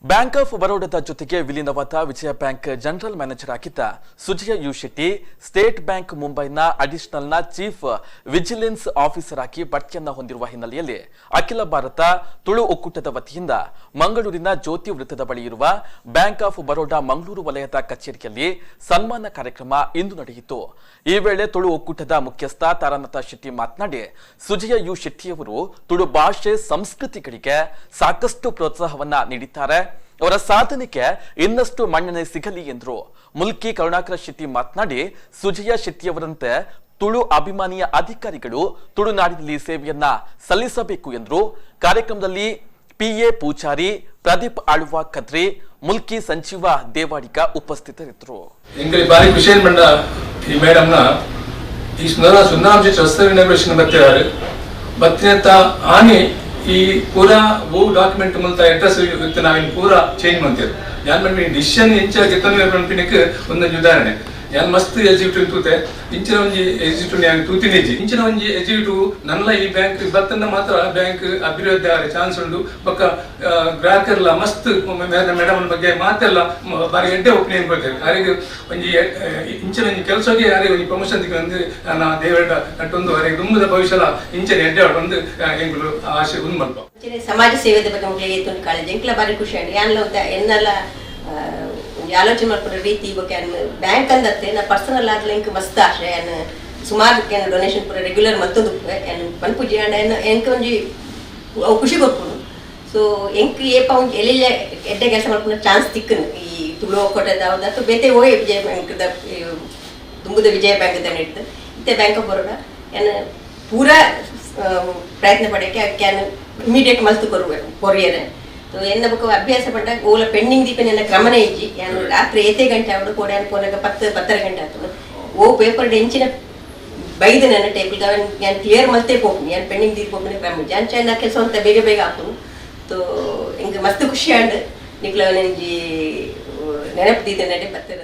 Bank of ಬರೋಡಾದ ಜೊತೆಗೆ ವಿಲೀನವಾದ ವಿಜಯ bank general manager ಆಗಿದ್ದ Sujaya you Shetty state bank ಮುಂಬೈನ ಅಡಿಷನಲ್ನ ಚೀಫ್ ವಿಜಿಲೆನ್ಸ್ ಆಫೀಸರ್ ಆಗಿ ಬಡ್ತಿಯನ್ನ ಹೊಂದಿರುವ ಹಿನ್ನೆಲೆಯಲ್ಲಿ ಅಖಿಲ ಭಾರತ ತುಳು ಒಕ್ಕೂಟದ ವತಿಯಿಂದ ಮಂಗಳೂರಿನ ಜ್ಯೋತಿ ವೃತ್ತದ ಬಳಿ ಇರುವ ಬ್ಯಾಂಕ್ ಆಫ್ ಬರೋಡಾ ಮಂಗಳೂರು ವಲಯದ ಕಚೇರಿಯಲ್ಲಿ ಸನ್ಮಾನ ಕಾರ್ಯಕ್ರಮ ಇಂದು ನಡೆಯಿತು. ಈ ವೇಳೆ ತುಳು ಒಕ್ಕೂಟದ ಮುಖ್ಯಸ್ಥ ತಾರಾನಾಥ ಶೆಟ್ಟಿ ಮಾತನಾಡಿ, ಸುಜಯ you ಶೆಟ್ಟಿಯವರು ತುಳು ಭಾಷೆ, ಸಂಸ್ಕೃತಿಗಳಿಗೆ ಸಾಕಷ್ಟು ಪ್ರೋತ್ಸಾಹವನ್ನ ನೀಡಿದ್ದಾರೆ. ಅವರ ಸಾಧನೆಗೆ ಇನ್ನಷ್ಟು ಮನ್ನಣೆ ಸಿಗಲಿ ಎಂದರು. ಮುಲ್ಕಿ ಕರುಣಾಕರ ಶೆಟ್ಟಿ ಮಾತನಾಡಿ, ಸುಜಯ ಶೆಟ್ಟಿಯವರಂತೆ ತುಳು ಅಭಿಮಾನಿಯ ಅಧಿಕಾರಿಗಳು ತುಳುನಾಡಿನಲ್ಲಿ ಸೇವೆಯನ್ನ ಸಲ್ಲಿಸಬೇಕು ಎಂದರು. ಕಾರ್ಯಕ್ರಮದಲ್ಲಿ ಪಿಎ ಪೂಜಾರಿ, ಪ್ರದೀಪ್ ಆಳ್ವ ಕದ್ರಿ, ಮುಲ್ಕಿ ಸಂಜೀವ ದೇವಾಡಿಗ ಉಪಸ್ಥಿತರಿದ್ದರು. ಎಂಕಲಿ ಬಾರಿ ಖುಷಿ ಪಂಡ ಈ ಮೇಡಮ್ನ ಈ ಸುಂದರ ಸುಂದರಾಂಶ ಟ್ರಸ್ಟ್ ಇನಾಗ್ರೇಷನ್ ಬತ್ತಿದ್ದಾರೆ. ಬತ್ತಿನಂತ ಆನೆ ಈ ಪೂರಾ ಓ ಡಾಕ್ಯುಮೆಂಟ್ ಮುಲ್ತ ಅಡ್ರೆಸ್ ಇತ್ತು, ನಾವಿನ್ ಪೂರಾ ಚೇಂಜ್ ಮಾಡ್ತೇವೆ. ಯಾನ್ ಪನ್ಪಿನಿ, ಡಿಸಿಷನ್ ಎಂಚ ಗೆತ್ತೊಂದು ಪನ್ಪಿನಕ್ ಒಂದೊಂಜಿ ಉದಾಹರಣೆ. ಯಾನ್ ಮಸ್ತ್ ಎಕ್ಸಿಕ್ಯೂಟಿವ್ ತೂತೆ, ಇಂಚಿನ ಒಂಜಿ ಎಕ್ಸಿಕ್ಯೂಟಿವ್ ಯಾನ್ ತೂತಿನಿಜಿ. ಇಂಚಿನ ಒಂಜಿ ಎಕ್ಸಿಕ್ಯೂಟಿವ್ ನನ್ಲ ಈ ಬ್ಯಾಂಕ್ ಬತ್ತಂದ ಮಾತ್ರ ಬ್ಯಾಂಕ್ ಅಭಿವೃದ್ಧಿ ಆರೆ ಚಾನ್ಸ್ ಉಂಡು. ಬೊಕ್ಕ ಗ್ರಾಹಕರೆಲ್ಲ ಮಸ್ತ್ ಮೇಡಮ್ ಬಗ್ಗೆ ಮಾತೆಲ್ಲ ಬಾರಿ ಎಡ್ಡೆ ಒಪಿನಿಯನ್ ಕೊಡ್ತೇವೆ. ಅರೆಗ್ ಒಂಜಿ ಇಂಚಿನ ಒಂಜಿ ಕೆಲಸಕ್ಕೆ ಯಾರಿಗೆ ಒಂಜಿ ಪ್ರಮೋಷನ್ ತಿಕ್ಕಂದು ನಾ ದೇವರ ನಟ್ಟೊಂದು ಅರೆಗ್ ದುಂಬುದ ಭವಿಷ್ಯ ಇಂಚಿನ ಎಡ್ಡೆ ಒಂದು ಎಂಕುಲು ಆಶೆ ಉಂದು ಮಲ್ಪ. ಅಂಚನೆ ಸಮಾಜ ಸೇವೆದ ಬಗ್ಗೆ ಮೊಕ್ಲೆಗ್ ಏತೊಂದು ಕಾಳಜಿ, ಎಂಕ್ಲ ಬಾರಿ ಖುಷಿ ಆಂಡ್. ಯಾನ್ಲ ಉಂತ ಎನ್ನಲ ಒಂಜಿ ಆಲೋಚನೆ ಮಲ್ಪುನ ರೀತಿ ಬೊಕ್ಕ ಯಾನ್ ಬ್ಯಾಂಕ್ ಅಂದತ್ತೆ ನಾ ಪರ್ಸನಲ್ ಆದ್ಲ ಎಂಕ್ ಮಸ್ತ್ ಆಶೆ. ಯಾನ್ ಸುಮಾರು ಯಾನ್ ಡೊನೇಷನ್ ಪೂರ ರೆಗ್ಯುಲರ್ ಮಲ್ತೊಂದು ಉಪ್ಪುವೆ. ಯಾನ್ ಪನ್ಪುಜಿ, ಆಂಡ ಎನ್ನ ಎಂಕ್ ಒಂಜಿ ಅವು ಖುಷಿ ಕೊರ್ಪುಂಡು. ಸೊ ಎಂಕ್ ಏಪ ಒಂಜಿ ಎಲ್ಲೆಲ್ಲ ಎಡ್ಡೆ ಕೆಲಸ ಮಲ್ಪುನ ಚಾನ್ಸ್ ತಿಕ್ಕುನು, ಈ ತುಳು ಒಕ್ಕೂಟದ ಅಥವಾ ಬೇತೆ ಓಯ್ ವಿಜಯ ಬ್ಯಾಂಕ್ದ, ದುಂಬುದ ವಿಜಯ ಬ್ಯಾಂಕ್ ಹಿಡ್ದು ಇತ್ತೆ ಬ್ಯಾಂಕ್ ಆಫ್ ಬರೋಡ, ಯಾನ್ ಪೂರಾ ಪ್ರಯತ್ನ ಪಡೆಯಕ್ಕೆ ಯಾನ್ ಇಮಿಡಿಯೇಟ್ ಮಲ್ತು ಕೊರುವೆ ಕೊರಿಯರೆ. ಸೊ ಎನ್ನ ಬೊಕ್ಕ ಅಭ್ಯಾಸ ಪಂಡ ಓಲ ಪೆಂಡಿಂಗ್ ದೀಪನ ಎನ್ನ ಕ್ರಮನೇ ಇಜ್ಜಿ. ಯಾನ್ ರಾತ್ರಿ ಏತೆ ಗಂಟೆ ಆವಡು, ಕೋಡೆ ಯಾನ್ ಪೋನಾಗ 10, 10:30 ಗಂಟೆ ಆತುಂಡು. ಓ ಪೇಪರ್ ಎಂಚಿನ ಬೈದ ನನ್ನ ಟೇಬಲ್ ಅವನ್ ಯಾನ್ ಕ್ಲಿಯರ್ ಮಲ್ತೆ ಪೋಪುನಿ. ಯಾನ್ ಪೆಂಡಿಂಗ್ ದೀಪ ಪೋಪಿನ ಕ್ರಮ ಇಜ್ಜಿ. ಅಂಚ ಎನ್ನ ಕೆಲಸ ಅಂತ ಬೇಗ ಬೇಗ ಆಪುನು. ಸೊ ಎಂಕ್ ಮಸ್ತ್ ಖುಷಿ ಆಂಡ್ ನಿಕ್ಲ ಒಂಜಿ ನೆನಪು ದೀತೆ ನಡೆ ಬತ್ತಿರ.